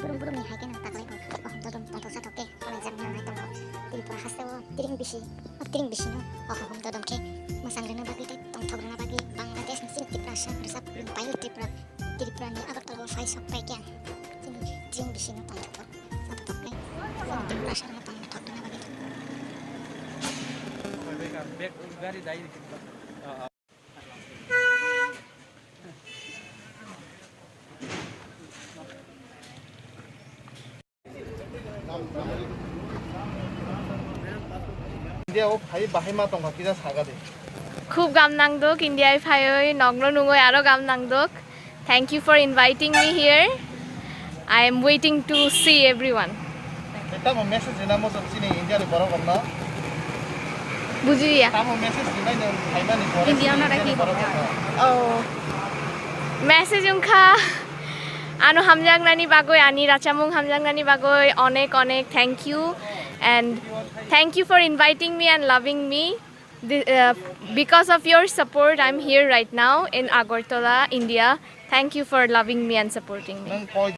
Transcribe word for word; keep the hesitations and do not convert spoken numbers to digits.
Burum burum ni hai khe no taklai bo o hum dodom tongthok sathok khe tonglaijak nai tongo. Tripura haste o tiring bisi, o tiring bisi no o hum dodom khe mwchang rwna bagwi tei tongthok rwna bagwi Bangladesh ni chini Tiprasa rwchap rwng paio Tripura, Tripura ni Agartala o phai sok pai khe ang chini tiring bisi no tongthok sathok khe chini Tiprasa rwna tongthok rwna bagwi. India o phai bahai ma tongkha kisa saga de. Khub gam nangduk India phaioi nokno nungoi aro gam nangduk. Thank you for inviting me here. I am waiting to see everyone. Tamo message rina mo chini India ni borok rokno. Bujiya. Tamo message rina no phaimani borok India no India ni rakhi borok rokno. Oh. Message wngkha. Ano hamjaknani bagwi, ani rachamung hamjaknani bagwi onek onek thank you, and thank you for inviting me and loving me. The, uh, because of your support, I'm here right now in Agartala, India. Thank you for loving me and supporting me. Nang koi